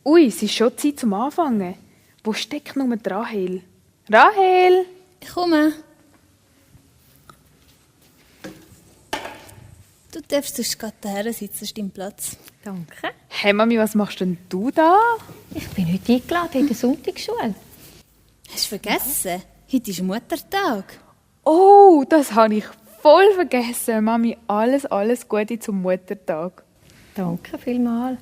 Ui, es ist schon Zeit zum Anfangen. Wo steckt nur die Rahel? Rahel! Ich komme. Du darfst sonst gerade daher sitzen, das ist dein Platz. Danke. Hey Mami, was machst denn du da? Ich bin heute eingeladen in der Sonntagsschule. Hast du vergessen? Heute ist Muttertag. Oh, das habe ich voll vergessen. Mami, alles Gute zum Muttertag. Danke vielmals.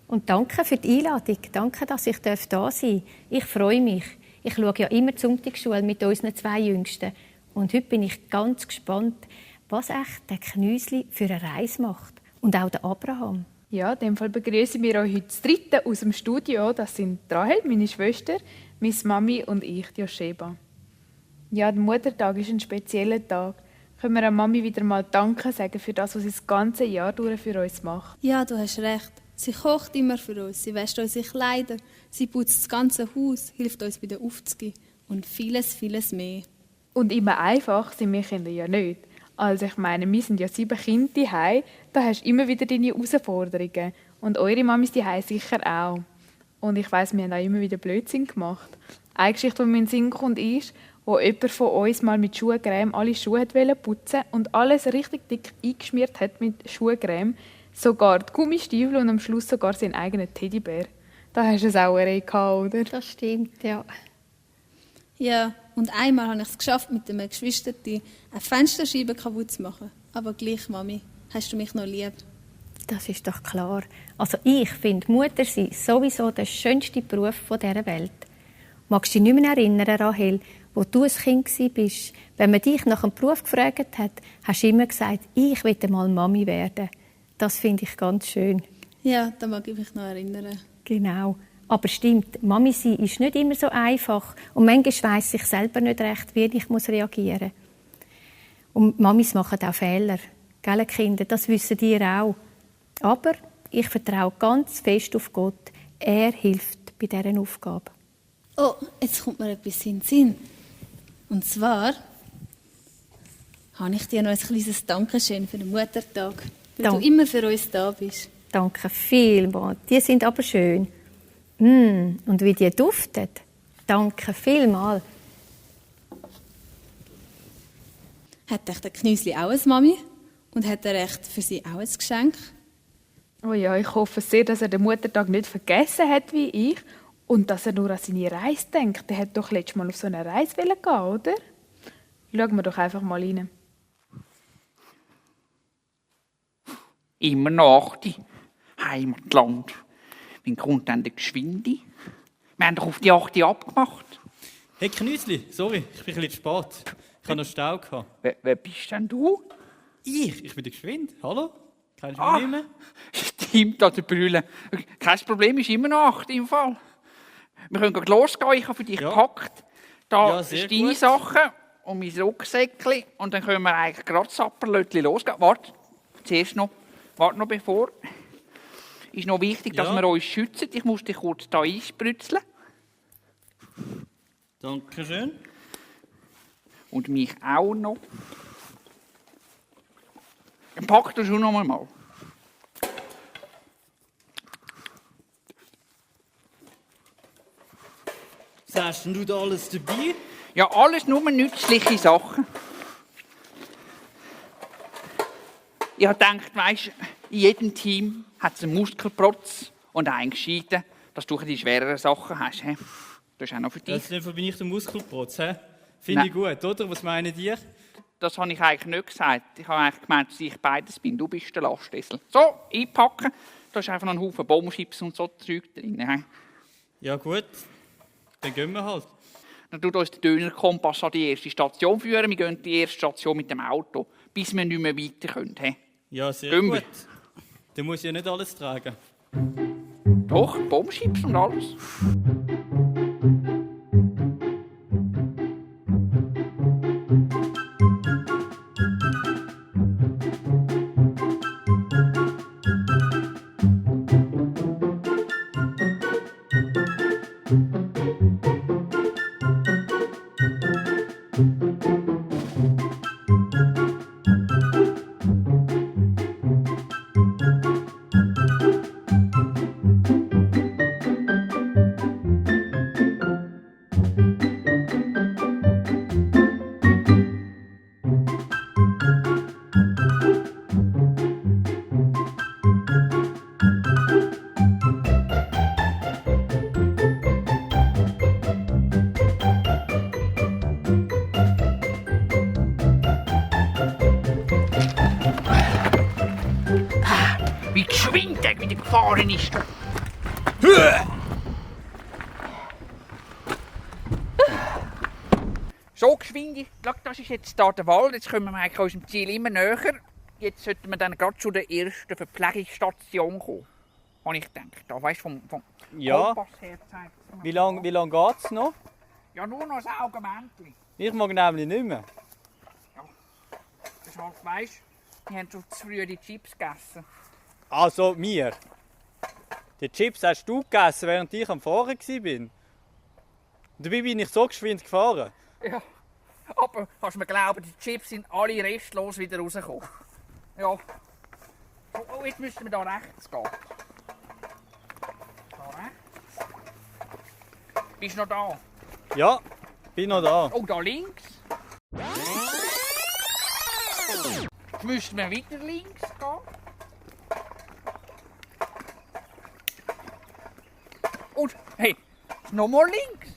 Und danke für die Einladung. Danke, dass ich da sein darf. Ich freue mich. Ich schaue ja immer die Sonntagsschule mit unseren 2 Jüngsten. Und heute bin ich ganz gespannt, was echt der Knüsli für eine Reise macht. Und auch der Abraham. Ja, in dem Fall begrüßen wir euch heute das 3. aus dem Studio. Das sind Rahel, meine Schwester, meine Mami und ich, die Josheba. Ja, der Muttertag ist ein spezieller Tag. Können wir der Mami wieder mal Danke sagen für das, was sie das ganze Jahr durch für uns macht. Ja, du hast recht. Sie kocht immer für uns, sie wäscht unsere Kleider, sie putzt das ganze Haus, hilft uns bei den Aufzügen und vieles mehr. Und immer einfach sind wir Kinder ja nicht. Also ich meine, wir sind ja 7 Kinder daheim, da hast du immer wieder deine Herausforderungen. Und eure Mamis daheim sicher auch. Und ich weiss, wir haben auch immer wieder Blödsinn gemacht. Eine Geschichte, die mir in den Sinn kommt, ist, wo jemand von uns mal mit Schuhcreme alle Schuhe putzen und alles richtig dick eingeschmiert hat mit Schuhcreme. Sogar die Gummistiefel und am Schluss sogar seinen eigenen Teddybär. Da hast du es auch gehabt, oder? Das stimmt, ja. Ja, und einmal habe ich es geschafft, mit einem Geschwisterchen eine Fensterscheibe kaputt zu machen. Aber gleich, Mami, hast du mich noch lieb. Das ist doch klar. Also ich finde Mutter sein sowieso der schönste Beruf dieser Welt. Magst du dich nicht mehr erinnern, Rahel, wo du ein Kind warst? Wenn man dich nach einem Beruf gefragt hat, hast du immer gesagt, ich will mal Mami werden. Das finde ich ganz schön. Ja, da mag ich mich noch erinnern. Genau. Aber stimmt, Mami sein ist nicht immer so einfach. Und manchmal weiss ich selber nicht recht, wie ich reagieren muss. Und Mamis machen auch Fehler. Gell, Kinder, das wissen ihr auch. Aber ich vertraue ganz fest auf Gott. Er hilft bei dieser Aufgabe. Oh, jetzt kommt mir etwas in den Sinn. Und zwar habe ich dir noch ein kleines Dankeschön für den Muttertag, weil du immer für uns da bist. Danke vielmals. Die sind aber schön. Und wie die duften. Danke vielmals. Hat euch der Knüsli auch eine Mami? Und hat er echt für sie auch ein Geschenk? Oh ja, ich hoffe sehr, dass er den Muttertag nicht vergessen hat wie ich und dass er nur an seine Reise denkt. Der hat doch letztes Mal auf so eine Reise gehen, oder? Schauen wir doch einfach mal rein. Immer noch 8. Heimatland. Wann kommt dann der Geschwinde? Wir haben doch auf die 8 abgemacht. Hey Knüsli, sorry, ich bin ein bisschen spät. Ich hatte noch Stau gehabt. Wer bist denn du? Ich bin der Geschwind. Hallo? Kennst du mich nicht mehr? Stimmt, da der Brüllen. Kein Problem, ist immer noch 8 im Fall. Wir können gleich losgehen, ich habe für dich gepackt. Da Ja, sehr sind deine gut. Sachen und mein Rucksäckchen. Und dann können wir eigentlich gerade das Sapperlötchen losgehen. Warte, zuerst noch. Warte noch bevor. Ist noch wichtig, dass Ja. wir uns schützen. Ich muss dich kurz hier einspritzen. Dankeschön. Und mich auch noch. Dann pack das schon noch mal. Was hast denn du da alles dabei? Ja, alles nur nützliche Sachen. Ich habe gedacht, weisst, in jedem Team hat es einen Muskelprotz und einen Gescheiten, dass du die schwereren Sachen hast. He? Das ist auch noch für dich. Das bin ich der Muskelprotz, hä? Finde ich gut, oder? Was meinen die? Das habe ich eigentlich nicht gesagt. Ich habe eigentlich gemeint, dass ich beides bin. Du bist der Lastessel. So, einpacken. Da ist einfach noch ein Haufen Bombenschips und so Zeug drin. He? Ja gut, dann gehen wir halt. Dann tut uns der Dönerkompass an die erste Station führen. Wir gehen die erste Station mit dem Auto, bis wir nicht mehr weiter können. He? Ja, sehr Gehen wir. gut. Dann muss ich ja nicht alles tragen. Doch, Bombenschips und alles. Gefahren ist. So geschwind, schau, das ist jetzt hier der Wald, jetzt kommen wir eigentlich unserem Ziel immer näher. Jetzt sollten wir dann gerade zu der ersten Verpflegungsstation kommen. Habe ich gedacht, da weißt du, vom Ja. Kompass her zeigt es mir. Wie lang geht es noch? Ja, nur noch ein Augenmäntchen. Ich mag nämlich nicht mehr. Das halt, weißt du, wir haben zu früh die Chips gegessen. Also, mir. Die Chips hast du gegessen, während ich am Fahren war. Und dabei bin ich so geschwind gefahren. Ja, aber kannst du mir glauben, die Chips sind alle restlos wieder rausgekommen. Ja. Oh, jetzt müssen wir da rechts gehen. Da rechts. Bist du noch da? Ja, bin noch da. Oh, da links. Jetzt müssen wir wieder links gehen. Und, hey, nochmal links.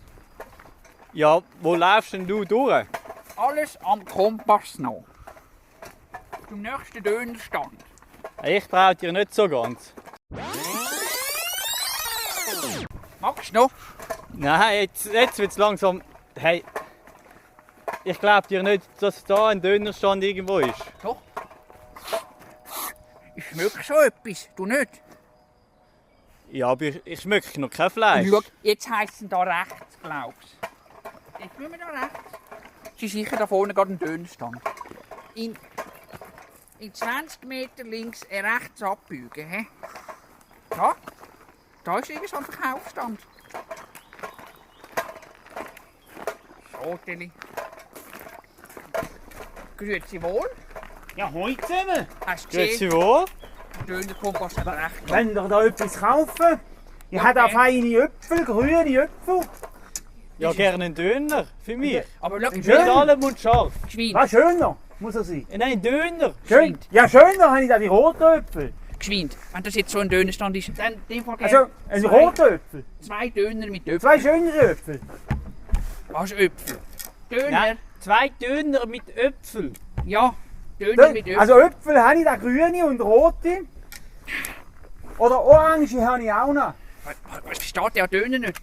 Ja, wo läufst denn du durch? Alles am Kompass noch. Zum nächsten Dönerstand. Ich traue dir nicht so ganz. Magst du noch? Nein, jetzt wird es langsam... Hey, ich glaube dir nicht, dass da ein Dönerstand irgendwo ist. Doch. Ich schmecke so etwas, du nicht? Ja, aber ich schmecke noch kein Und Fleisch. schau, jetzt heisst es da rechts, glaubst du? Jetzt müssen wir da rechts. Es ist sicher da vorne gerade ein Dönerstand. In 20 Meter links rechts abbiegen. He? Ja, da ist irgend so ein Verkaufsstand. So, Tilly. Grüezi wohl. Ja, hoi zusammen. Hast du Grüezi gesehen? wohl. Der Dönerkompass hat rechts. Wollt ihr da etwas kaufen? Ich Ja, habe auch gerne. feine Äpfel, grüne Äpfel. Ja, gerne einen Döner. Für mich. Aber schau, Mit Schön. allem und scharf. geschwind. Was schöner muss er sein. Nein, Döner. Schön. Ja, schöner habe ich da die roten Äpfel. Geschwind. Wenn das jetzt so ein Dönerstand ist, dann in dem Fall Also, gerne ein zwei, roter Äpfel. zwei Döner mit Äpfeln. Zwei schönere Äpfel. Was Äpfel? Döner? Nein, 2 Döner mit Äpfel. Ja, Döner mit Äpfeln. Also Äpfel habe ich da grüne und rote. Oder orange habe ich auch noch. Was versteht der Döner nicht?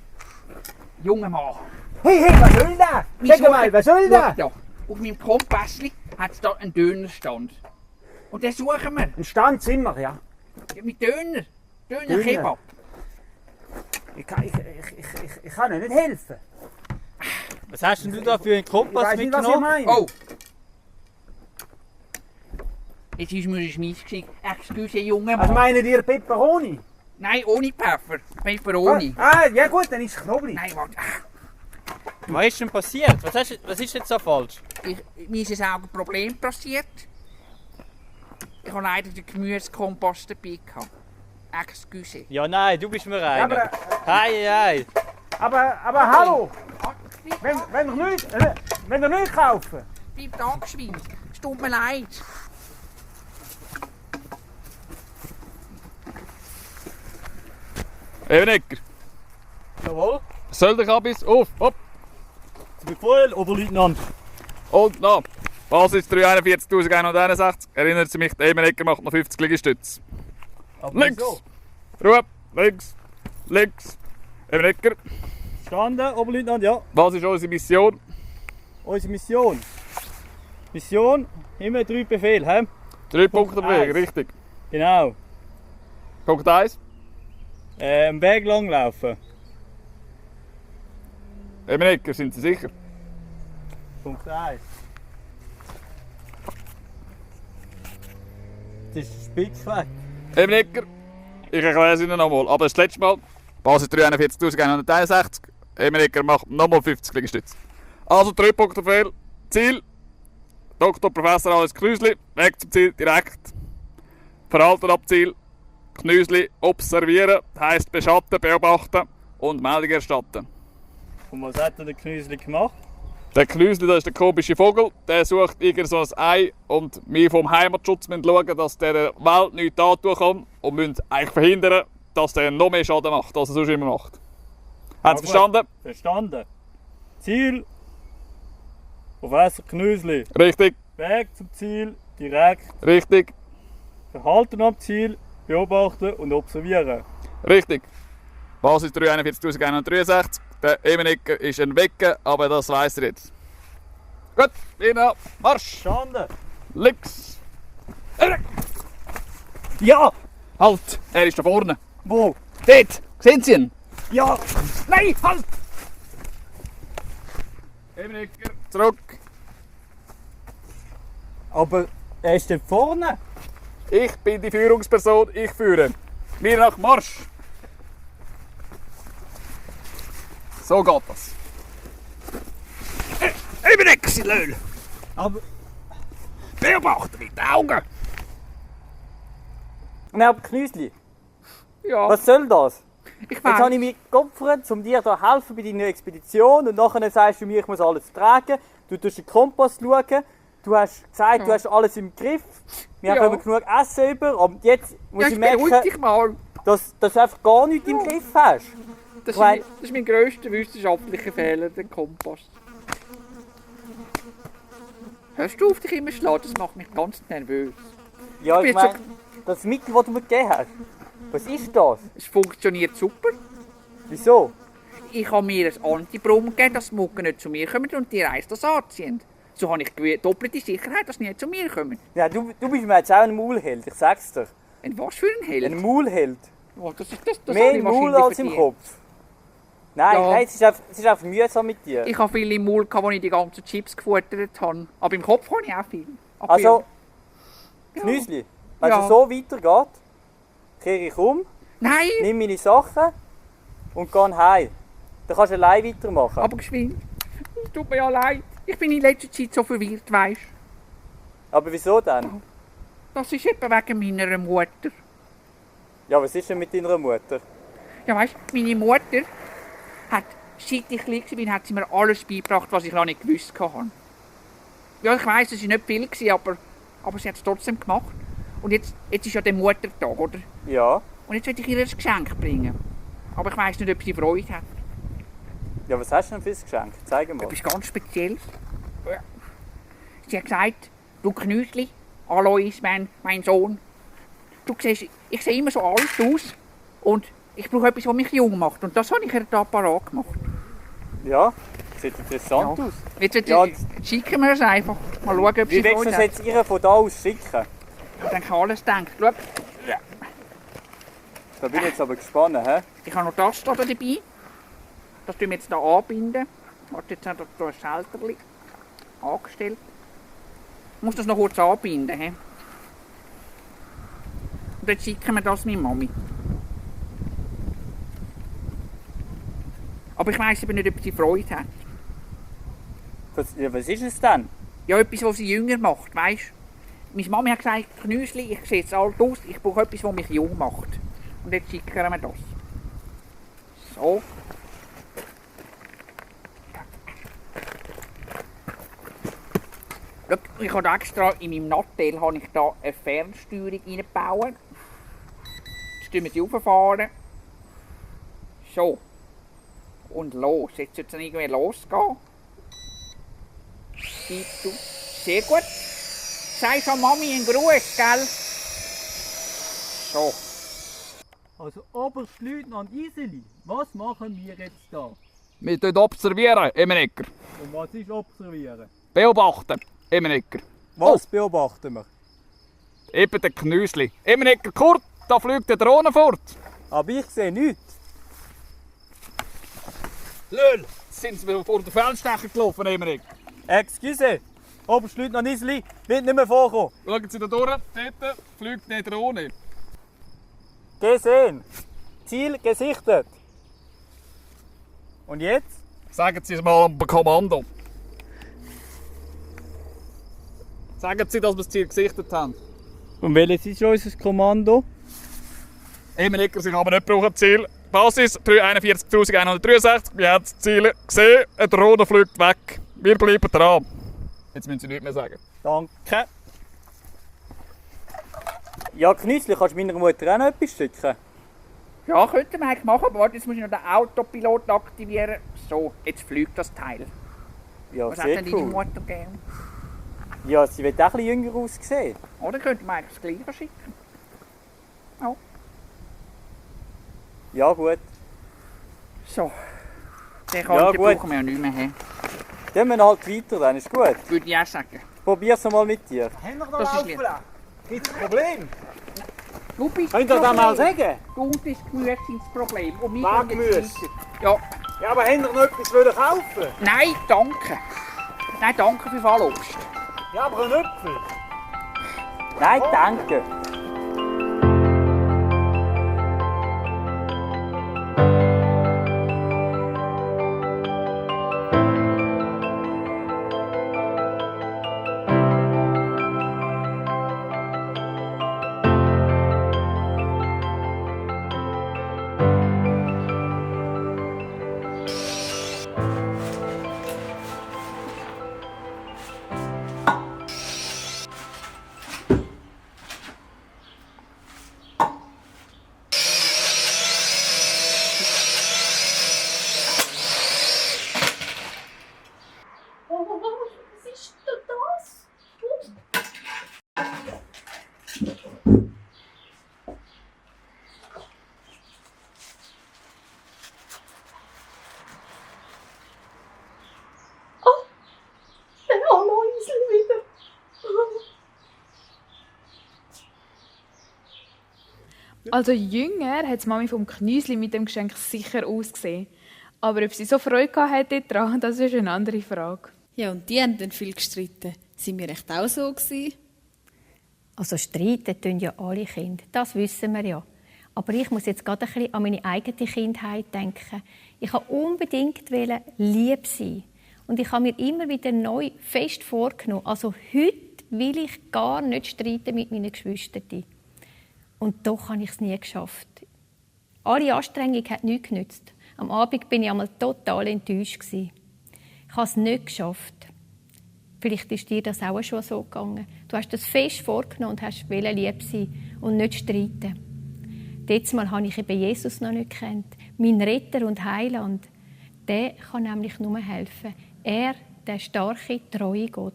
Junger Mann. Hey, hey, was soll das? Sag mal, was soll das? Schau da, auf meinem Kompassli hat es da einen Dönerstand. Und den suchen wir. Ein Standzimmer, ja. Ja, mit Döner. Döner-Kebab. Ich kann Ihnen nicht helfen. Was hast denn du da für einen Ich Kompass weiß nicht, was Sie mitgenommen? meinen. Oh. Jetzt ist mir ein Schmiss geschickt. Excuse, junger Was Mann. meinen ihr Peperoni? Nein, ohne Pfeffer. Pepperoni. Ah, ja gut, dann ist es Knoblauch. Nein, warte. Was ist denn passiert? Was ist jetzt so falsch? Mir ist ein Augenproblem passiert. Ich habe leider den Gemüsekompass dabei gehabt. Excuse. Ja, nein, du bist mir Ja, einer. Hey. aber hallo, wenn ihr nicht kaufen. Bleib da geschwind. Es tut mir leid. Ebenecker, Jawohl. Söldnerkabis, auf, hopp. Befehl, Oberleutnant. Und noch. Basis 341.161. Erinnert Sie mich, der Ebenecker macht noch 50 Liegestütze. Links. Ruhe. Links. Links. Ebenecker, Standen, Oberleutnant, ja. was ist unsere Mission? Unsere Mission. Mission, immer 3 Befehle, hä? 3 Punkte bewegen, eins. richtig. Genau. Punkt 1. Am Weg langlaufen. Ebenecker, sind Sie sicher? Punkt 1. Das ist Spitzweg. Ebenecker, ich erkläre es Ihnen nochmal. Aber das letzte Mal. Basis 341.161. Ebenecker macht nochmal 50 Liegestütze. Also 3 Punkte Fehl. Ziel. Dr. Professor Alles Knüsli. Weg zum Ziel direkt. Verhalten ab Ziel. Knüsli observieren. Heisst beschatten, beobachten und Meldung erstatten. Und was hat der Knüsli gemacht? Der Knüsli, das ist der komische Vogel, der sucht irgend so ein Ei und wir vom Heimatschutz müssen schauen, dass der Welt nichts antun kann und müssen eigentlich verhindern, dass der noch mehr Schaden macht, als er sonst immer macht. Haben Sie gut. verstanden? Verstanden. Ziel. Professor Knüsli. Richtig, Weg zum Ziel, direkt. richtig, Verhalten am Ziel, beobachten und observieren. Richtig. Basis 341.163. Der Ebenecker ist ein Wecker, aber das weiss er jetzt. Gut, Lina, Marsch! Schande! Links! Ja! Halt! Er ist da vorne. Wo? Dort! Sehen Sie ihn? Ja! Nein, halt! Ebenecker, zurück! Aber er ist dort vorne. Ich bin die Führungsperson, ich führe. Wir nach Marsch! So geht das. Ebenecker, Sie Löhl! Aber... Beobachten mit den Augen! Nein, aber Knüsli, Ja, was soll das? ich Jetzt habe weiß. ich mich geopfert, um dir da helfen bei deiner Expedition und nachher sagst du mir, ich muss alles tragen. Du tust den Kompass schauen. Du hast gesagt, du hast alles im Griff. Wir Ja. haben immer genug Essen über. Aber jetzt muss Ja, ich ich beruhig merken, dich mal. dass du einfach gar nichts im Griff hast. Das ist, Weil- das ist mein grösster wissenschaftlicher Fehler, der Kompass. Hörst du auf dich immer schlagen? Das macht mich ganz nervös. Ja, Ich ich bin meine, das Mittel, das du mir gegeben hast, was ist das? Es funktioniert super. Wieso? Ich habe mir ein Antibrum gegeben, dass die Mucken nicht zu mir kommen und die Reis das anziehen. So habe ich doppelte Sicherheit, dass sie nicht zu mir kommen. Ja, du bist mir jetzt auch ein Maulheld, ich sag's dir. Und was für ein Held. Ein Maulheld. Oh, das habe Mehr ich im Maul wahrscheinlich als im verdient. Kopf. Nein, Ja. nein, es ist einfach mühsam mit dir. Ich habe viele im Maul, als ich die ganzen Chips gefuttert habe. Aber im Kopf habe ich auch viel. Aber Also, ja. Knüsli, wenn Ja. es so weitergeht, kehre ich um, Nein, nimm meine Sachen und gehe heim. Dann kannst du allein weitermachen. aber geschwind. Es tut mir ja leid. Ich bin in letzter Zeit so verwirrt, weisst. Aber wieso denn? Das ist etwa wegen meiner Mutter. Ja, was ist denn mit deiner Mutter? Ja, weißt du, meine Mutter hat, seit ich klein war, hat sie mir alles beigebracht, was ich noch nicht gewusst habe. Ja, ich weiss, es war nicht viel, aber sie hat es trotzdem gemacht. Und jetzt ist ja der Muttertag, oder? Ja. Und jetzt will ich ihr ein Geschenk bringen. Aber ich weiss nicht, ob sie Freude hat. Ja, was hast du denn für ein Geschenk? Zeig mal. Etwas ganz Spezielles. Sie hat gesagt, du Knüsli, Alois, mein Sohn, du siehst, ich sehe immer so alt aus und ich brauche etwas, was mich jung macht. Und das habe ich ihr da parat gemacht. Ja, sieht interessant Ja. aus. Jetzt Ja, schicken wir es einfach. Mal schauen, ob Wie sie willst du Freude es hat. jetzt ihr von da aus schicken? Dann kann alles denken. Schau, Da bin ich jetzt aber gespannt, hä? ich habe noch das hier dabei. Das tun wir jetzt hier anbinden. Warte, jetzt hat er hier ein Schalterchen angestellt. Ich muss das noch kurz anbinden. He? Und jetzt schicken wir das meiner Mami. Aber ich weiss eben nicht, ob sie Freude hat. Was ist es denn? Ja, etwas, was sie jünger macht, weisst du? Meine Mami hat gesagt, Knüsli, ich sehe jetzt alt aus, ich brauche etwas, was mich jung macht. Und jetzt schicken wir das. So. Schau, ich habe extra in meinem Nattel habe ich da eine Fernsteuerung reingebaut. Jetzt tun wir sie rauffahren. So. Und los. Jetzt sollte es irgendwie losgehen. Sehr gut. Sei schon Mami einen Gruß, gell? So. Also, Oberstleutnant Iseli, was machen wir jetzt da? Wir tun observieren, Ebenecker. Und was ist observieren? Beobachten, Ebenecker. Was beobachten wir? Eben den Knüsli. Ebenecker, Kurt, da fliegt der Drohne fort. Aber ich sehe nichts. Löhl, sind sie vor den Feldstecher gelaufen, Ebenecker. Excuse, Oberstleutnant Iseli wird nicht mehr vorkommen. Schauen Sie da durch, dort fliegt die Drohne. Gesehen. Ziel gesichtet. Und jetzt? Sagen Sie es mal am Kommando. Sagen Sie, dass wir das Ziel gesichtet haben. Und welches ist unser Kommando? Ebenecker, Sie haben nicht brauchen Ziel. Basis 341.163. Wir haben das Ziel gesehen. Eine Drohne fliegt weg. Wir bleiben dran. Jetzt müssen Sie nichts mehr sagen. Danke. Ja, Knüsli, kannst du meiner Mutter auch noch etwas schicken? Ja, könnte man eigentlich machen, aber warte, jetzt muss ich noch den Autopilot aktivieren. So, jetzt fliegt das Teil. Ja, Was hat sehr denn deine cool. Mutter gern? Ja, sie wird auch ein bisschen jünger aussehen. Oder könnte man eigentlich das Gleiche schicken? Ja. Ja, gut. So. Den Ja, Kanten gut. brauchen wir ja nicht mehr. He? Dann wir halt weiter, dann ist gut. Würde ich auch sagen. Probier's mal mit dir. Haben wir noch Das ist laufen lieb. lassen? Gibt es ein Problem? Du bist Könnt ihr das mal sagen? Du und das Gemüse sind das Problem. Und wir Was gehen jetzt Gemüse? weiter. Ja. Ja, aber habt ihr noch etwas wollen kaufen? Nein, danke. Nein, danke für Fallobst. Ja, aber ein Äpfel. Nein, danke. Was ist denn das? Oh, der Aloisli wieder. Also jünger hat die Mami vom Knüsli mit dem Geschenk sicher ausgesehen. Aber ob sie so Freude hatte daran, das ist eine andere Frage. Ja, und die haben dann viel gestritten. Sind wir echt auch so gewesen? Also streiten tun ja alle Kinder, das wissen wir ja. Aber ich muss jetzt gerade ein bisschen an meine eigene Kindheit denken. Ich wollte unbedingt lieb sein. Und ich habe mir immer wieder neu fest vorgenommen. Also heute will ich gar nicht streiten mit meinen Geschwistern. Und doch habe ich es nie geschafft. Alle Anstrengung hat nichts genützt. Am Abend bin ich einmal total enttäuscht. Ich habe es nicht geschafft. Vielleicht ist dir das auch schon so gegangen. Du hast das fest vorgenommen und hast lieb sein und nicht streiten. Letztes Mal habe ich eben Jesus noch nicht gekannt. Mein Retter und Heiland. Der kann nämlich nur helfen. Er, der starke, treue Gott.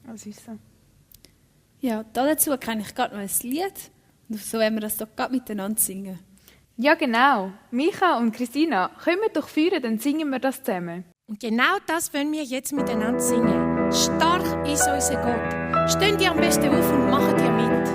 Das ist so. Ja, dazu kenne ich gerade noch ein Lied. Und so werden wir das doch gerade miteinander singen. Ja, genau. Micha und Christina, kommen doch führen, dann singen wir das zusammen. Und genau das wollen wir jetzt miteinander singen. Stark ist unser Gott. Steht ihr am besten auf und macht ihr mit.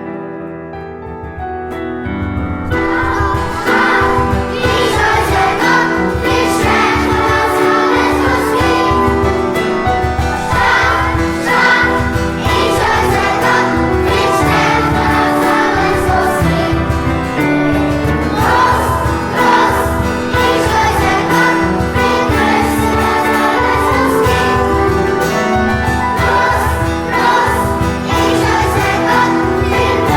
Los, los, ich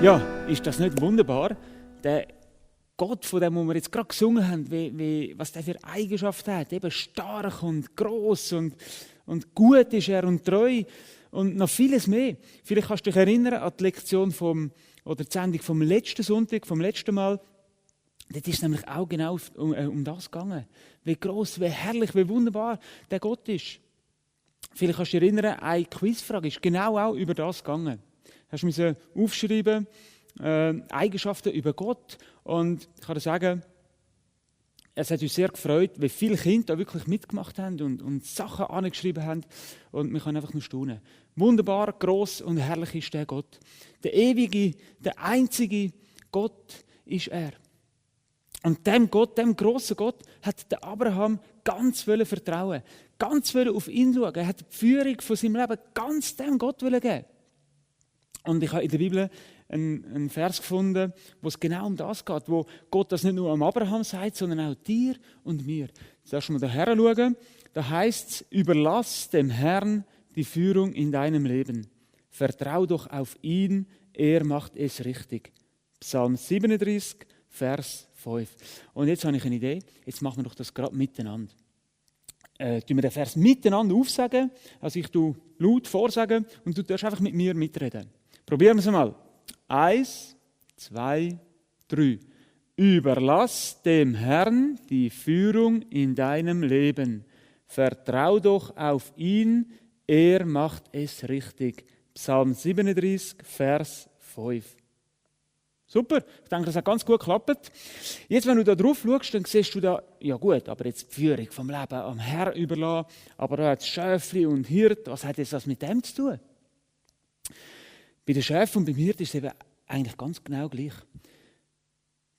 Ja, ist das nicht wunderbar? Der Gott, von dem wir jetzt gerade gesungen haben, was der für Eigenschaften hat, eben stark und gross und gut ist er und treu und noch vieles mehr. Vielleicht kannst du dich erinnern an die Lektion oder die Sendung vom letzten Sonntag, vom letzten Mal. Dort ist es nämlich auch genau um das gegangen. Wie gross, wie herrlich, wie wunderbar der Gott ist. Vielleicht kannst du dich erinnern, eine Quizfrage ist genau auch über das gegangen. Hast du müssen aufschreiben, Eigenschaften über Gott. Und ich kann dir sagen, es hat uns sehr gefreut, wie viele Kinder da wirklich mitgemacht haben und Sachen angeschrieben haben. Und wir können einfach nur staunen. Wunderbar, gross und herrlich ist der Gott. Der ewige, der einzige Gott ist er. Und dem Gott, dem grossen Gott, hat der Abraham ganz vertrauen, ganz auf ihn schauen. Er hat die Führung von seinem Leben ganz dem Gott geben. Und ich habe in der Bibel einen Vers gefunden, wo es genau um das geht, wo Gott das nicht nur am Abraham sagt, sondern auch dir und mir. Jetzt darfst du mal daher schauen. Da heißt es, überlass dem Herrn die Führung in deinem Leben. Vertrau doch auf ihn, er macht es richtig. Psalm 37, Vers 5. Und jetzt habe ich eine Idee, jetzt machen wir doch das gerade miteinander. Tun wir den Vers miteinander aufsagen, also ich tue laut vorsagen und du darfst einfach mit mir mitreden. Probieren wir es mal. 1, 2, 3. Überlass dem Herrn die Führung in deinem Leben. Vertrau doch auf ihn, er macht es richtig. Psalm 37, Vers 5. Super, ich denke, das hat ganz gut geklappt. Jetzt, wenn du da drauf schaust, dann siehst du da, ja gut, aber jetzt die Führung vom Leben am Herrn überlassen, aber da hat es Schäfli und Hirt, was hat jetzt das mit dem zu tun? Bei den Schäfen und beim Hirt ist es eben eigentlich ganz genau gleich.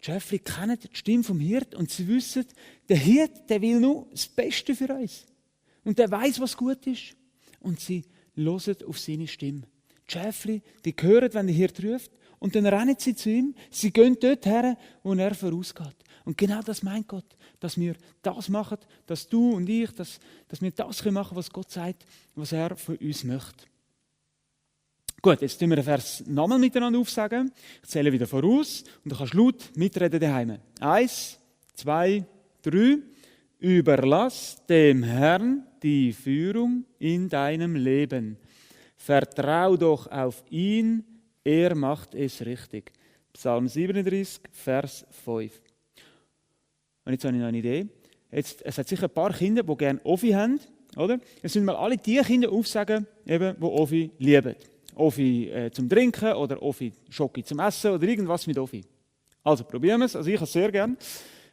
Die Schäfli kennen die Stimme vom Hirt und sie wissen, der Hirt, der will nur das Beste für uns. Und der weiß, was gut ist. Und sie hören auf seine Stimme. Die Schäfli, die hören, wenn der Hirt ruft, und dann rennen sie zu ihm. Sie gehen dort her, wo er vorausgeht. Und genau das meint Gott, dass wir das machen, dass du und ich, dass wir das machen können, was Gott sagt, was er von uns möchte. Gut, jetzt tun wir den Vers nochmal miteinander aufsagen. Ich zähle wieder voraus und du kannst laut mitreden daheim. 1, 2, 3. Überlass dem Herrn die Führung in deinem Leben. Vertrau doch auf ihn, er macht es richtig. Psalm 37, Vers 5. Und jetzt habe ich noch eine Idee. Es hat sicher ein paar Kinder, die gerne Offi haben. Oder? Jetzt müssen wir alle die Kinder aufsagen, die Offi lieben. Offi zum Trinken oder Offi Schoki zum Essen oder irgendwas mit Offi. Also probieren wir es. Also ich habe es sehr gern.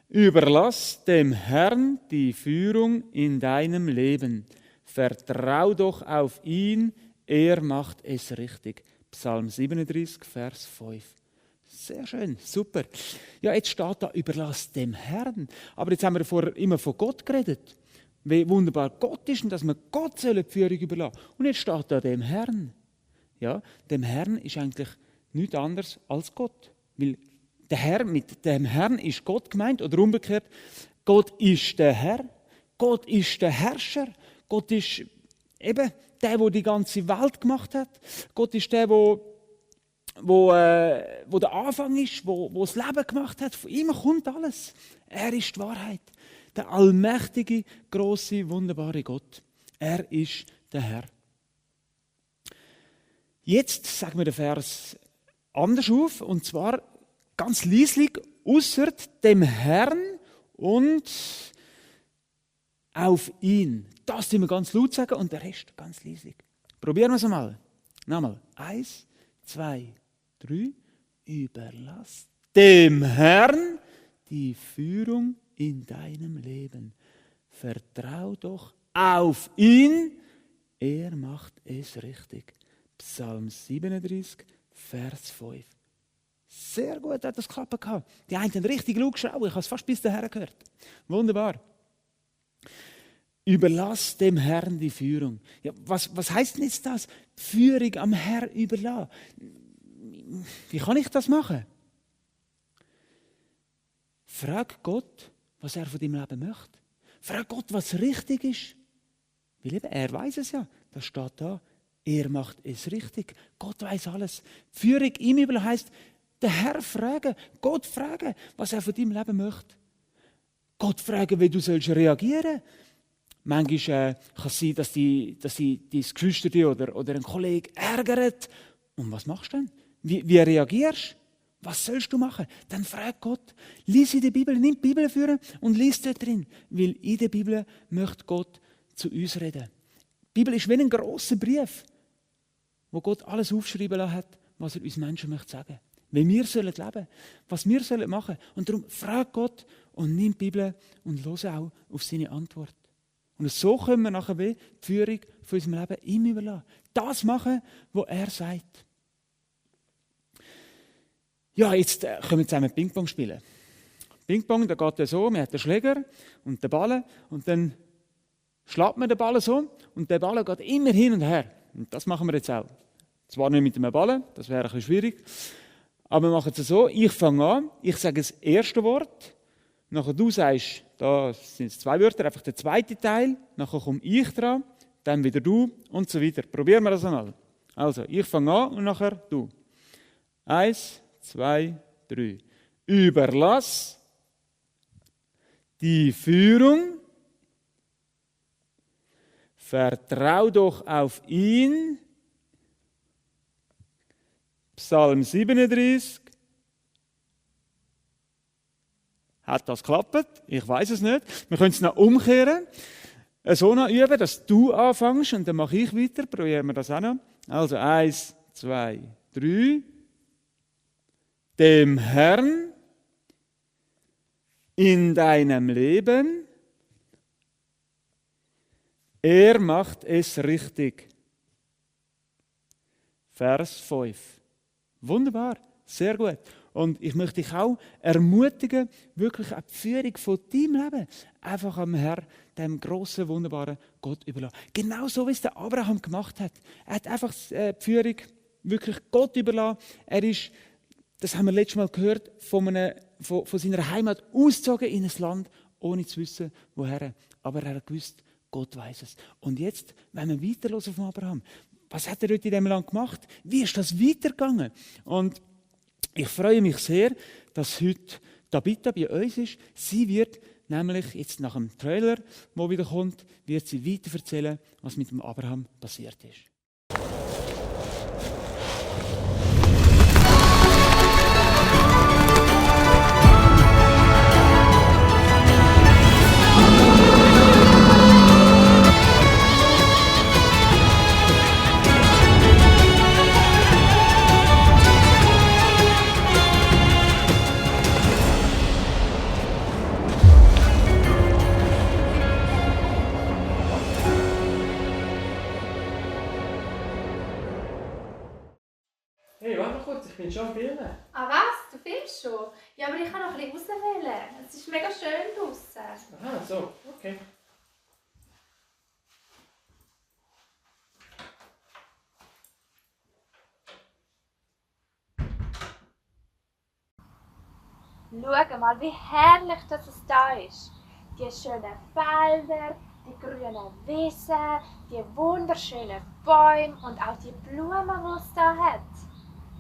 Überlass dem Herrn die Führung in deinem Leben. Vertrau doch auf ihn, er macht es richtig. Psalm 37, Vers 5. Sehr schön, super. Ja, jetzt steht da, überlass dem Herrn. Aber jetzt haben wir vorher immer von Gott geredet. Wie wunderbar Gott ist und dass wir Gott die Führung überlassen. Und jetzt steht da dem Herrn. Ja, dem Herrn ist eigentlich nichts anderes als Gott. Weil der Herr, mit dem Herrn ist Gott gemeint oder umgekehrt. Gott ist der Herr. Gott ist der Herrscher. Gott ist eben der die ganze Welt gemacht hat. Gott ist der, wo der Anfang ist, wo das Leben gemacht hat. Von ihm kommt alles. Er ist die Wahrheit. Der allmächtige, grosse, wunderbare Gott. Er ist der Herr. Jetzt sagen wir den Vers anders auf, und zwar ganz leislich, ausser dem Herrn und auf ihn. Das müssen wir ganz laut sagen und der Rest ganz leislich. Probieren wir es einmal. Nochmal. 1, 2, 3. Überlass dem Herrn die Führung in deinem Leben. Vertrau doch auf ihn, er macht es richtig. Psalm 37, Vers 5. Sehr gut hat das geklappt gehabt. Die einen haben richtig laut geschrien, ich habe es fast bis dahin gehört. Wunderbar. Überlass dem Herrn die Führung. Ja, was heisst denn jetzt das? Die Führung am Herrn überlassen. Wie kann ich das machen? Frag Gott, was er von deinem Leben möchte. Frag Gott, was richtig ist. Weil eben, er weiß es ja. Das steht da. Er macht es richtig. Gott weiß alles. Führung ihm überlassen heisst, den Herr fragen, Gott fragen, was er von deinem Leben möchte. Gott fragen, wie du reagieren sollst. Manchmal kann es sein, dass dein Geschwister oder ein Kollege ärgert. Und was machst du dann? Wie reagierst du? Was sollst du machen? Dann frag Gott. Lies in der Bibel, nimm die Bibel führen und lies dort drin. Weil in der Bibel möchte Gott zu uns reden. Die Bibel ist wie ein grosser Brief, wo Gott alles aufschreiben lassen hat, was er uns Menschen möchte sagen. Wie wir leben sollen, was wir machen sollen. Und darum frag Gott und nimm die Bibel und höre auch auf seine Antwort. Und so können wir nachher die Führung von unserem Leben ihm überlassen. Das machen, was er sagt. Ja, jetzt können wir zusammen Ping-Pong spielen. Ping-Pong, da geht es so, man hat den Schläger und den Ball und dann schlägt man den Ball so und der Ball geht immer hin und her. Und das machen wir jetzt auch. Zwar nicht mit einem Ball, das wäre ein bisschen schwierig, aber wir machen es so, ich fange an, ich sage das erste Wort, nachher du sagst, da sind es 2 Wörter, einfach der zweite Teil, nachher komme ich dran, dann wieder du und so weiter. Probieren wir das einmal. Also, ich fange an und nachher du. 1, 2, 3. Überlass die Führung, vertrau doch auf ihn. Psalm 37. Hat das geklappt? Ich weiß es nicht. Wir können es noch umkehren. So noch üben, dass du anfängst und dann mache ich weiter. Probieren wir das auch noch. Also 1, 2, 3. Dem Herrn in deinem Leben, er macht es richtig. Vers 5. Wunderbar, sehr gut. Und ich möchte dich auch ermutigen, wirklich auch die Führung von deinem Leben einfach am Herrn, dem grossen, wunderbaren Gott überlassen. Genau so, wie es der Abraham gemacht hat. Er hat einfach die Führung wirklich Gott überlassen. Er ist, das haben wir letztes Mal gehört, von seiner Heimat ausgezogen in ein Land, ohne zu wissen, woher. Aber er hat gewusst, Gott weiß es. Und jetzt, wenn wir weiterhören von Abraham, was hat er dort in diesem Land gemacht? Wie ist das weitergegangen? Und ich freue mich sehr, dass heute Tabitha bei uns ist. Sie wird nämlich jetzt nach dem Trailer, der wieder kommt, wird sie weiter erzählen, was mit dem Abraham passiert ist. Hey, warte mal kurz, ich bin schon am Filmen. Ah was? Du filmst schon? Ja, aber ich kann noch ein bisschen rauswählen. Es ist mega schön draussen. Aha, so, okay. Schau mal, wie herrlich dass es da ist. Die schönen Felder, die grünen Wiesen, die wunderschönen Bäume und auch die Blumen, die es da hat.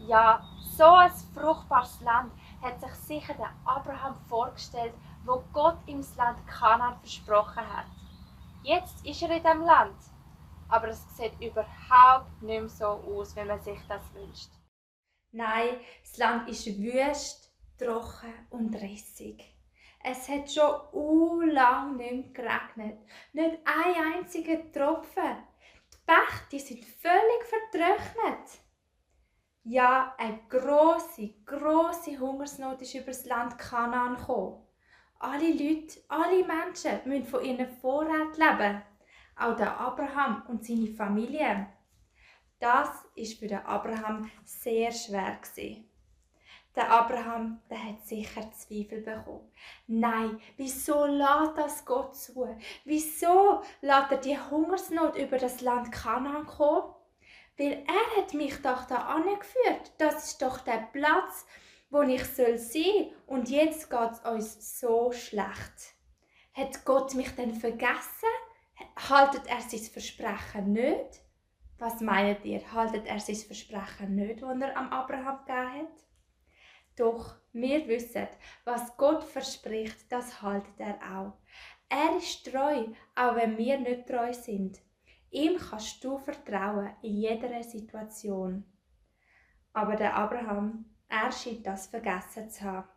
Ja, so ein fruchtbares Land hat sich sicher der Abraham vorgestellt, wo Gott ihm das Land Kanaan versprochen hat. Jetzt ist er in diesem Land, aber es sieht überhaupt nicht mehr so aus, wie man sich das wünscht. Nein, das Land ist wüst, trocken und rissig. Es hat schon lange nicht mehr geregnet. Nicht ein einziger Tropfen. Die Bäche sind völlig vertrocknet. Ja, eine grosse Hungersnot ist über das Land Kanaan gekommen. Alle Leute, alle Menschen müssen von ihren Vorräten leben. Auch der Abraham und seine Familie. Das war für den Abraham sehr schwer. Der Abraham, der hat sicher Zweifel bekommen. Nein, wieso lässt das Gott zu? Wieso lässt er die Hungersnot über das Land Kanaan kommen? Weil er hat mich doch da angeführt. Das ist doch der Platz, wo ich sein soll. Und jetzt geht es uns so schlecht. Hat Gott mich denn vergessen? Haltet er sein Versprechen nicht? Was meint ihr? Haltet er sein Versprechen nicht, das er am Abraham gegeben hat? Doch wir wissen, was Gott verspricht, das haltet er auch. Er ist treu, auch wenn wir nicht treu sind. Ihm kannst du vertrauen in jeder Situation. Aber der Abraham, er scheint das vergessen zu haben.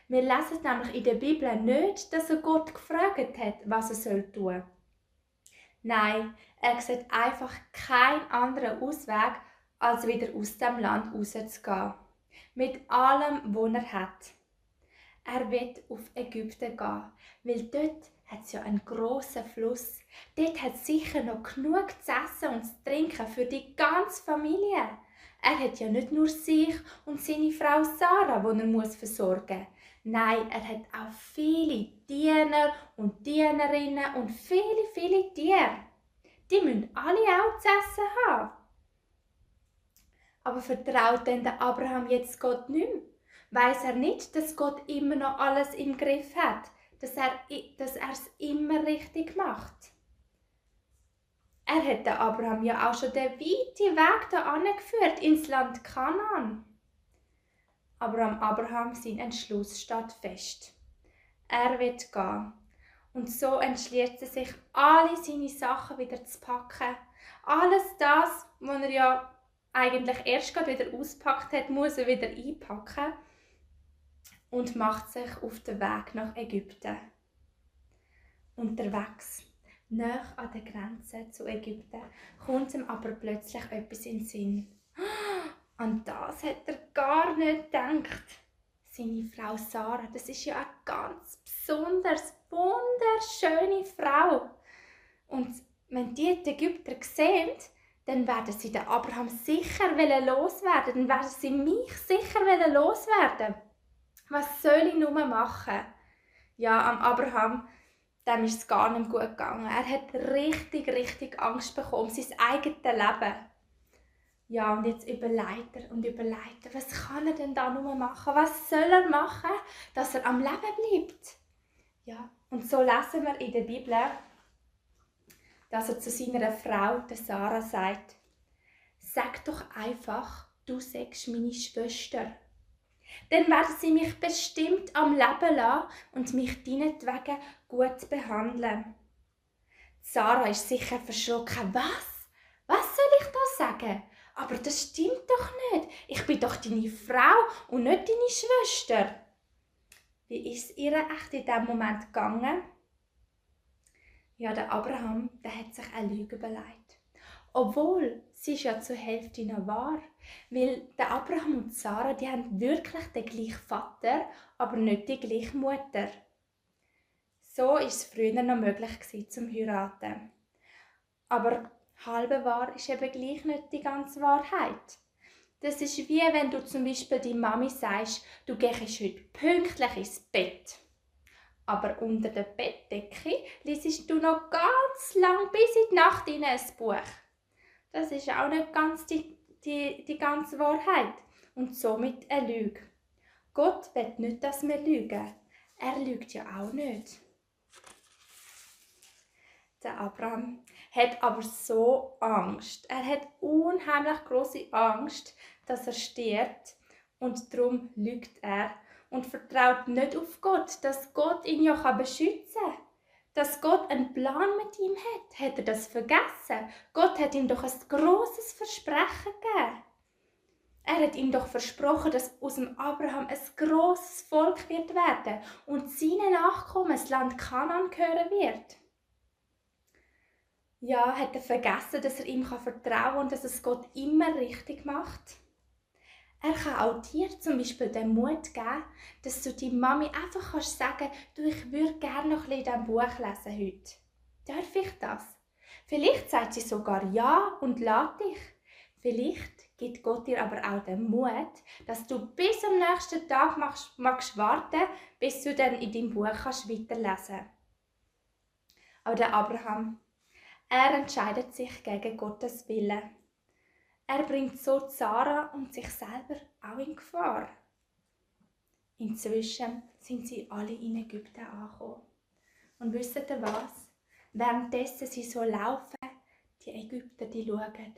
Wir lesen nämlich in der Bibel nicht, dass er Gott gefragt hat, was er tun soll. Nein, er sieht einfach keinen anderen Ausweg, als wieder aus dem Land rauszugehen. Mit allem, was er hat. Er will auf Ägypten gehen, weil dort hat es ja einen grossen Fluss. Dort hat es sicher noch genug zu essen und zu trinken für die ganze Familie. Er hat ja nicht nur sich und seine Frau Sarah, die er versorgen muss. Nein, er hat auch viele Diener und Dienerinnen und viele, viele Tiere. Die müssen alle auch zu essen haben. Aber vertraut denn der Abraham jetzt Gott nicht mehr? Weiss er nicht, dass Gott immer noch alles im Griff hat? Dass er es immer richtig macht? Er hat den Abraham ja auch schon den weiten Weg da angeführt ins Land Kanaan. Aber am Abraham sein Entschluss steht fest. Er wird gehen. Und so entschließt er sich, alle seine Sachen wieder zu packen. Alles das, was er ja eigentlich erst gerade wieder auspackt hat, muss er wieder einpacken und macht sich auf den Weg nach Ägypten. Unterwegs, nahe an der Grenze zu Ägypten, kommt ihm aber plötzlich etwas in den Sinn. An das hat er gar nicht gedacht. Seine Frau Sarah, das ist ja eine ganz besonders wunderschöne Frau. Und wenn die Ägypter sehen, dann werden sie den Abraham sicher loswerden. Dann werden sie mich sicher loswerden. Was soll ich nur machen? Ja, am Abraham, dem ist es gar nicht gut gegangen. Er hat richtig Angst bekommen um sein eigenes Leben. Ja, und jetzt überlegt er, was kann er denn da nur machen? Was soll er machen, dass er am Leben bleibt? Ja, und so lesen wir in der Bibel, dass er zu seiner Frau, der Sarah, sagt: Sag doch einfach, du seist meine Schwester. Dann werden sie mich bestimmt am Leben lassen und mich deinetwegen gut behandeln. Sarah ist sicher verschrocken. Was? Was soll ich da sagen? Aber das stimmt doch nicht. Ich bin doch deine Frau und nicht deine Schwester. Wie ist es ihr echt in diesem Moment gegangen? Ja, der Abraham, der hat sich eine Lüge überlegt. Obwohl, sie ist ja zur Hälfte noch wahr. Weil der Abraham und Sarah, die haben wirklich den gleichen Vater, aber nicht die gleiche Mutter. So war es früher noch möglich zum Heiraten. Aber halbe wahr ist eben gleich nicht die ganze Wahrheit. Das ist wie wenn du zum Beispiel deiner Mami sagst, du gehst heute pünktlich ins Bett. Aber unter der Bettdecke liest du noch ganz lang bis in die Nacht in ein Buch. Das ist auch nicht ganz die ganze Wahrheit und somit eine Lüge. Gott will nicht, dass wir lügen. Er lügt ja auch nicht. Der Abraham hat aber so Angst. Er hat unheimlich große Angst, dass er stirbt und darum lügt er und vertraut nicht auf Gott, dass Gott ihn ja beschützen kann. Dass Gott einen Plan mit ihm hat er das vergessen? Gott hat ihm doch ein grosses Versprechen gegeben. Er hat ihm doch versprochen, dass aus dem Abraham ein grosses Volk wird werden und seine Nachkommen das Land Kanaan gehören wird. Ja, hat er vergessen, dass er ihm vertrauen kann und dass es Gott immer richtig macht? Er kann auch dir zum Beispiel den Mut geben, dass du deiner Mami einfach sagen kannst, du, ich würde gerne noch ein bisschen in diesem Buch lesen heute. Darf ich das? Vielleicht sagt sie sogar ja und lässt dich. Vielleicht gibt Gott dir aber auch den Mut, dass du bis am nächsten Tag magst warten, bis du dann in deinem Buch weiterlesen kannst. Aber der Abraham, er entscheidet sich gegen Gottes Willen. Er bringt so Sarah und sich selber auch in Gefahr. Inzwischen sind sie alle in Ägypten angekommen. Und wisst ihr was? Währenddessen sie so laufen, die Ägypter, die schauen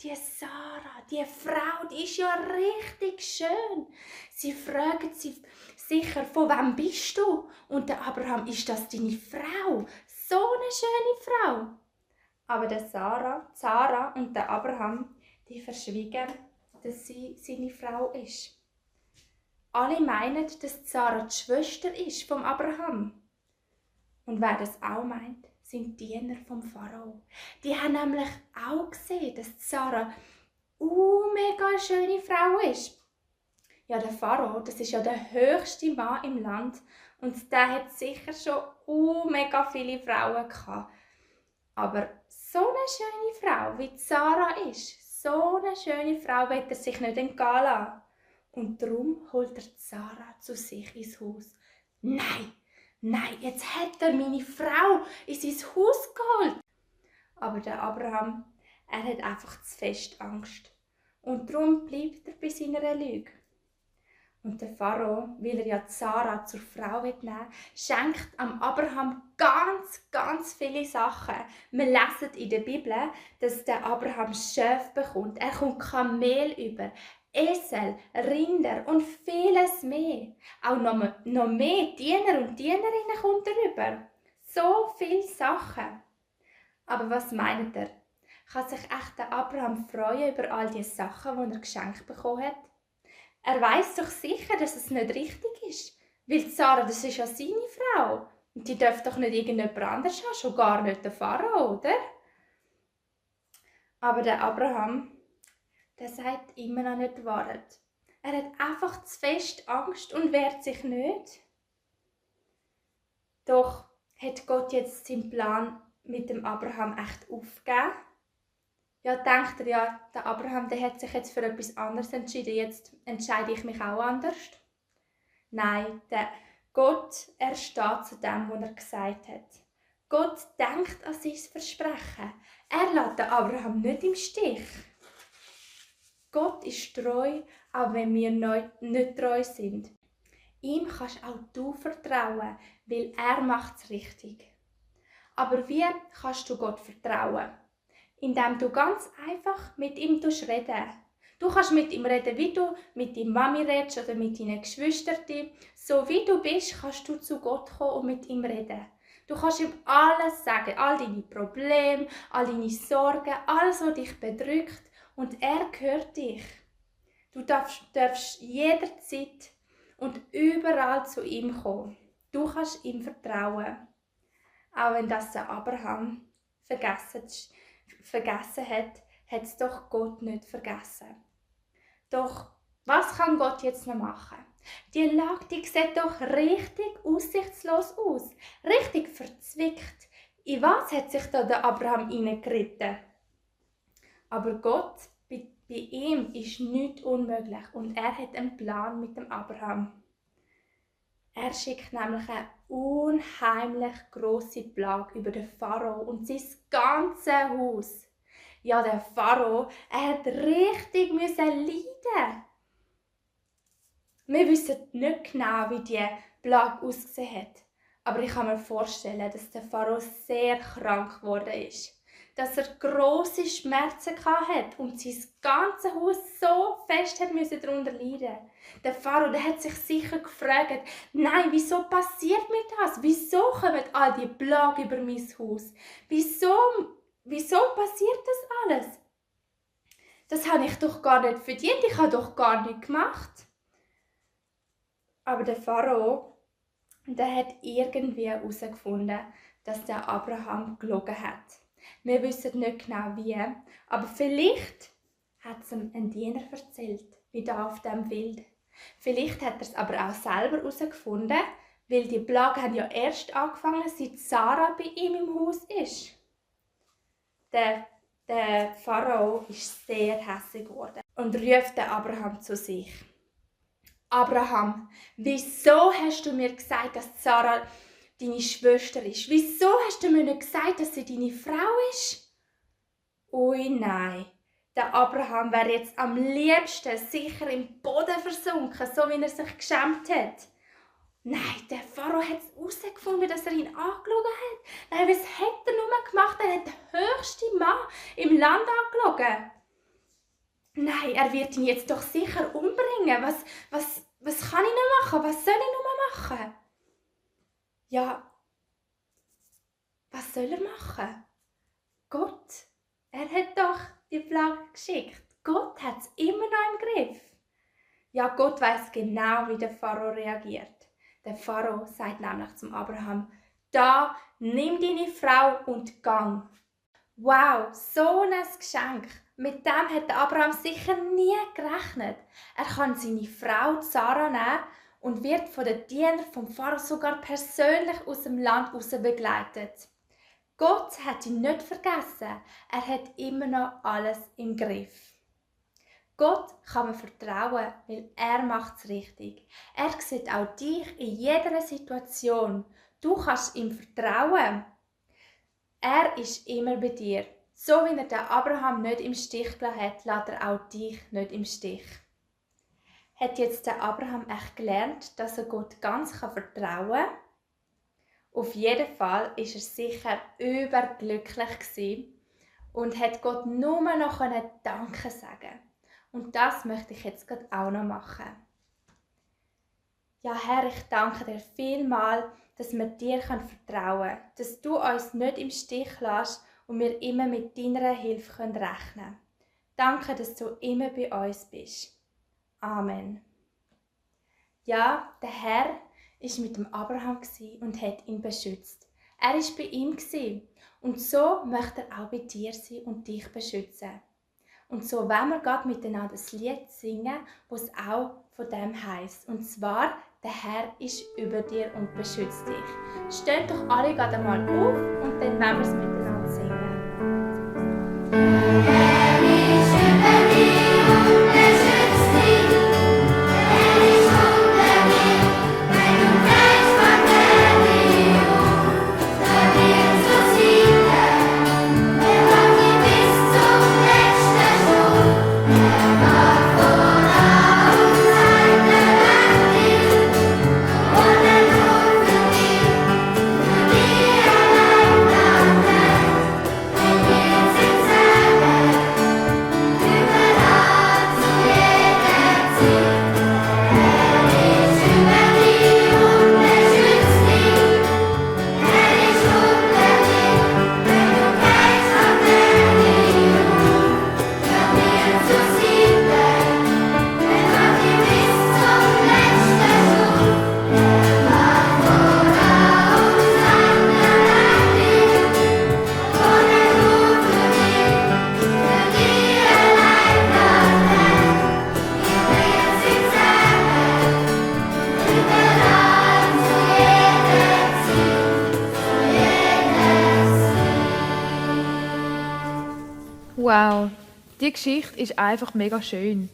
die Sarah, die Frau, die ist ja richtig schön. Sie fragen sie sicher, von wem bist du? Und der Abraham, ist das deine Frau? So eine schöne Frau. Aber der Sarah und der Abraham, die verschwiegen, dass sie seine Frau ist. Alle meinen, dass Sarah die Schwester ist vom Abraham. Und wer das auch meint, sind die Diener vom Pharao. Die haben nämlich auch gesehen, dass Sarah mega schöne Frau ist. Ja, der Pharao, das ist ja der höchste Mann im Land und der hat sicher schon mega viele Frauen gehabt. Aber so eine schöne Frau wie Sarah ist, so eine schöne Frau wird er sich nicht entgehen lassen. Und darum holt er Sarah zu sich ins Haus. Nein, jetzt hat er meine Frau in sein Haus geholt. Aber der Abraham, er hat einfach zu fest Angst. Und darum bleibt er bei seiner Lüge. Und der Pharao, weil er ja Sarah zur Frau nehmen will, schenkt am Abraham ganz viele Sachen. Wir lesen in der Bibel, dass der Abraham Schäfe bekommt. Er kommt Kamel über, Esel, Rinder und vieles mehr. Auch noch mehr Diener und Dienerinnen kommt er über. So viele Sachen. Aber was meint er? Kann sich echt der Abraham freuen über all die Sachen, die er geschenkt bekommen hat? Er weiss doch sicher, dass es nicht richtig ist. Weil Sarah, das ist ja seine Frau. Und die darf doch nicht irgendjemand anders haben, schon gar nicht der Pharao, oder? Aber der Abraham, der sagt immer noch nicht die Wahrheit. Er hat einfach zu fest Angst und wehrt sich nicht. Doch hat Gott jetzt seinen Plan mit dem Abraham echt aufgegeben? Ja, denkt er, ja, der Abraham, der hat sich jetzt für etwas anderes entschieden, jetzt entscheide ich mich auch anders? Nein, der Gott, er steht zu dem, was er gesagt hat. Gott denkt an sein Versprechen. Er lässt den Abraham nicht im Stich. Gott ist treu, auch wenn wir nicht treu sind. Ihm kannst auch du vertrauen, weil er macht es richtig. Aber wie kannst du Gott vertrauen? Indem du ganz einfach mit ihm reden. Du kannst mit ihm reden, wie du mit deiner Mami redest oder mit deinen Geschwistern. So wie du bist, kannst du zu Gott kommen und mit ihm reden. Du kannst ihm alles sagen, all deine Probleme, all deine Sorgen, alles, was dich bedrückt. Und er hört dich. Du darfst jederzeit und überall zu ihm kommen. Du kannst ihm vertrauen. Auch wenn das der Abraham vergessen hat, hat es doch Gott nicht vergessen. Doch was kann Gott jetzt noch machen? Die Lage, die sieht doch richtig aussichtslos aus. Richtig verzwickt. In was hat sich da der Abraham hineingeritten? Aber Gott, bei ihm ist nichts unmöglich und er hat einen Plan mit dem Abraham. Er schickt nämlich eine unheimlich grosse Plage über den Pharao und sein ganzes Haus. Ja, der Pharao, er hat richtig leiden. Wir wissen nicht genau, wie die Plage ausgesehen hat. Aber ich kann mir vorstellen, dass der Pharao sehr krank geworden ist. Dass er grosse Schmerzen hatte und sein ganzes Haus so fest darunter leiden. Der Pharao, der hat sich sicher gefragt, nein, wieso passiert mir das? Wieso kommen all die Plagen über mein Haus? Wieso passiert das alles? Das habe ich doch gar nicht verdient, ich habe doch gar nicht gemacht. Aber der Pharao, der hat irgendwie herausgefunden, dass der Abraham gelogen hat. Wir wissen nicht genau wie, aber vielleicht hat es ihm ein Diener erzählt, wie da auf dem Bild. Vielleicht hat er es aber auch selber herausgefunden, weil die Plagen haben ja erst angefangen, seit Sarah bei ihm im Haus ist. Der Pharao ist sehr hässlich geworden und ruft den Abraham zu sich. Abraham, wieso hast du mir gesagt, dass Sarah deine Schwester ist? Wieso hast du mir nicht gesagt, dass sie deine Frau ist? Ui, nein. Der Abraham wäre jetzt am liebsten sicher im Boden versunken, so wie er sich geschämt hat. Nein, der Pharao hat es herausgefunden, dass er ihn angelogen hat. Nein, was hat er nur gemacht? Er hat den höchsten Mann im Land angelogen. Nein, er wird ihn jetzt doch sicher umbringen. Was kann ich noch machen? Was soll ich noch machen? Ja, was soll er machen? Gott, er hat doch die Plage geschickt. Gott hat es immer noch im Griff. Ja, Gott weiß genau, wie der Pharao reagiert. Der Pharao sagt nämlich zum Abraham: Da, nimm deine Frau und gang. Wow, so ein Geschenk. Mit dem hat Abraham sicher nie gerechnet. Er kann seine Frau Sarah nehmen und wird von den Dienern vom Pharao sogar persönlich aus dem Land raus begleitet. Gott hat ihn nicht vergessen. Er hat immer noch alles im Griff. Gott kann man vertrauen, weil er macht es richtig. Er sieht auch dich in jeder Situation. Du kannst ihm vertrauen. Er ist immer bei dir. So wie er den Abraham nicht im Stich gelassen hat, lässt er auch dich nicht im Stich. Hat jetzt der Abraham echt gelernt, dass er Gott ganz vertrauen kann? Auf jeden Fall war er sicher überglücklich gewesen und hat Gott nur noch Danke sagen. Und das möchte ich jetzt gerade auch noch machen. Ja, Herr, ich danke dir vielmals, dass wir dir vertrauen können, dass du uns nicht im Stich lässt und wir immer mit deiner Hilfe rechnen können. Danke, dass du immer bei uns bist. Amen. Ja, der Herr war mit dem Abraham und hat ihn beschützt. Er war bei ihm und so möchte er auch bei dir sein und dich beschützen. Und so wollen wir gerade miteinander ein Lied singen, das auch von dem heisst. Und zwar, der Herr ist über dir und beschützt dich. Steht doch alle gerade einmal auf und dann wollen wir es miteinander singen. Er ist über dir und beschützt dich. Er ist unter dir, wenn du gehst von der Legion. Da wirst du siegen, er hat dich bis zum letzten Schluss. Er macht voraus seine Rettung, und er ruft für dich allein nach Welt. Er wird sich sagen, überall zu jeder Zeit. Er ist über dir und beschützt dich. Er ist unter dir, wenn du gehst von der Legion. Da wirst du siegen, er hat dich bis zum letzten Schluss. Er macht voraus seine Rettung, und er ruft für dich allein nach Welt. Er wird sich sagen, überall zu jeder Zeit, Wow, die Geschichte ist einfach mega schön,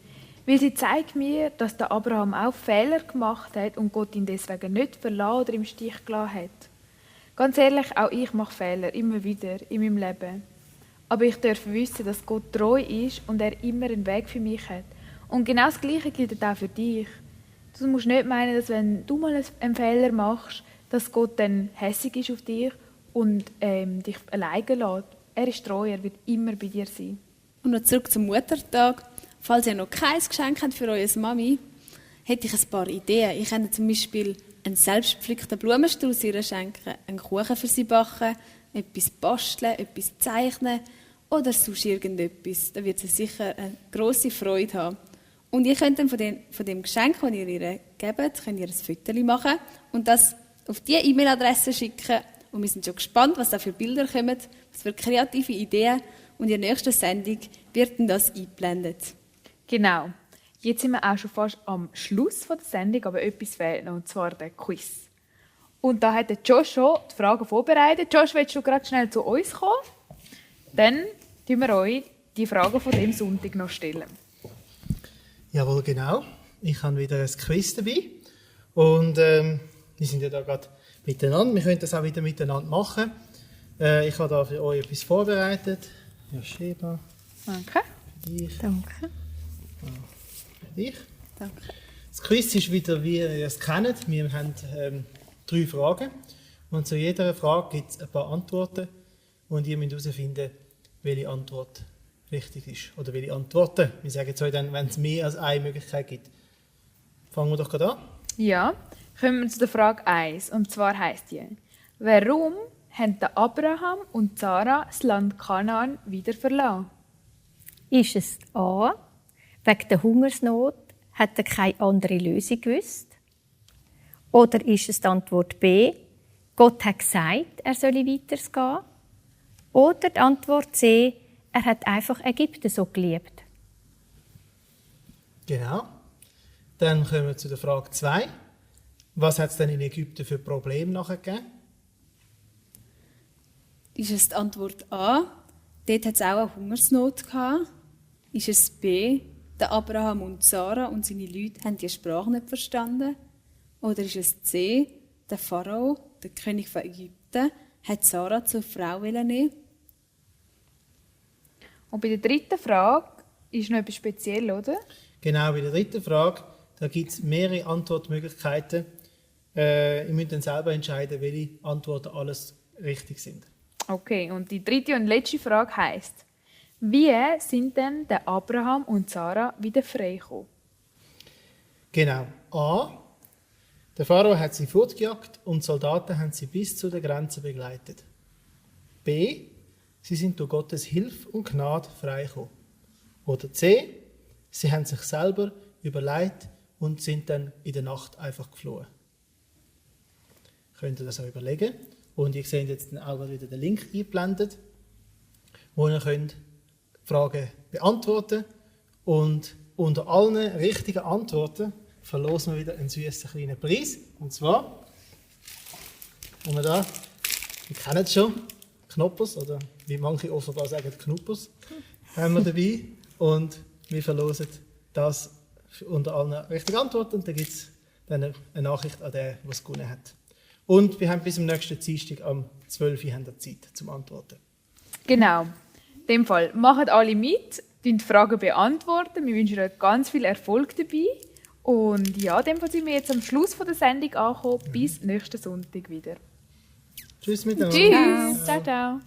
weil sie zeigt mir, dass der Abraham auch Fehler gemacht hat und Gott ihn deswegen nicht verlassen oder im Stich gelassen hat. Ganz ehrlich, auch ich mache Fehler, immer wieder in meinem Leben. Aber ich darf wissen, dass Gott treu ist und er immer einen Weg für mich hat. Und genau das Gleiche gilt auch für dich. Du musst nicht meinen, dass wenn du mal einen Fehler machst, dass Gott dann hässig ist auf dich und dich alleine lässt. Er ist treu, er wird immer bei dir sein. Und noch zurück zum Muttertag. Falls ihr noch kein Geschenk habt für eure Mami, hätte ich ein paar Ideen. Ich könnte zum Beispiel einen selbstgepflückten Blumenstrauß ihr schenken, einen Kuchen für sie backen, etwas basteln, etwas zeichnen oder sonst irgendetwas. Da wird sie sicher eine grosse Freude haben. Und ihr könnt dann von dem Geschenk, das ihr ihr gebt, könnt ihr ein Foto machen und das auf diese E-Mail-Adresse schicken. Und wir sind schon gespannt, was da für Bilder kommen, was für kreative Ideen. Und in der nächsten Sendung wird dann das eingeblendet. Genau. Jetzt sind wir auch schon fast am Schluss der Sendung, aber etwas fehlt noch, und zwar der Quiz. Und da hat der Josh schon die Fragen vorbereitet. Josh, willst du gerade schnell zu uns kommen? Dann stellen wir euch die Fragen von dem Sonntag noch stellen. Jawohl, genau. Ich habe wieder ein Quiz dabei. Und wir sind ja da gerade miteinander. Wir können das auch wieder miteinander machen. Ich habe da für euch etwas vorbereitet. Ja, Sheba. Danke. Für dich. Danke. Für dich. Danke. Das Quiz ist wieder, wie ihr es kennt. Wir haben 3 Fragen. Und zu jeder Frage gibt es ein paar Antworten. Und ihr müsst herausfinden, welche Antwort richtig ist. Oder welche Antworten. Wir sagen jetzt euch dann, wenn es mehr als eine Möglichkeit gibt. Fangen wir doch gerade an. Ja, kommen wir zu der Frage 1. Und zwar heisst die: Warum haben der Abraham und Sarah das Land Kanaan wieder verlassen? Ist es A, wegen der Hungersnot hat er keine andere Lösung gewusst? Oder ist es die Antwort B, Gott hat gesagt, er solle weitergehen? Oder die Antwort C, er hat einfach Ägypten so geliebt? Genau. Dann kommen wir zu der Frage 2. Was hat es denn in Ägypten für Probleme nachher gegeben? Ist es die Antwort A, dort hat es auch eine Hungersnot gehabt? Ist es B, der Abraham und Sarah und seine Leute haben die Sprache nicht verstanden? Oder ist es C, der Pharao, der König von Ägypten, hat Sarah zur Frau nehmen? Und bei der dritten Frage ist noch etwas speziell, oder? Genau, bei der dritten Frage, da gibt es mehrere Antwortmöglichkeiten. Ihr müsst dann selber entscheiden, welche Antworten alles richtig sind. Okay, und die dritte und letzte Frage heisst: Wie sind denn der Abraham und Sarah wieder freigekommen? Genau. A. Der Pharao hat sie fortgejagt und die Soldaten haben sie bis zu der Grenze begleitet. B. Sie sind durch Gottes Hilfe und Gnade freigekommen. Oder C. Sie haben sich selber überlegt und sind dann in der Nacht einfach geflohen. Könnt ihr das auch überlegen. Und ihr seht jetzt auch wieder den Link eingeblendet, wo ihr könnt Fragen beantworten könnt. Und unter allen richtigen Antworten verlosen wir wieder einen süßen kleinen Preis. Und zwar haben wir da, ihr kennt es schon, Knoppers, oder wie manche offenbar sagen, Knuppers, haben wir dabei. Und wir verlosen das unter allen richtigen Antworten. Und dann gibt es dann eine Nachricht an den, der es gewonnen hat. Und wir haben bis zum nächsten Dienstag am 12 Uhr Zeit zum Antworten. Genau. In dem Fall macht alle mit, die Fragen beantworten. Wir wünschen euch ganz viel Erfolg dabei. Und ja, in dem Fall sind wir jetzt am Schluss der Sendung angekommen. Bis nächsten Sonntag wieder. Tschüss miteinander. Tschüss. Ciao, ciao.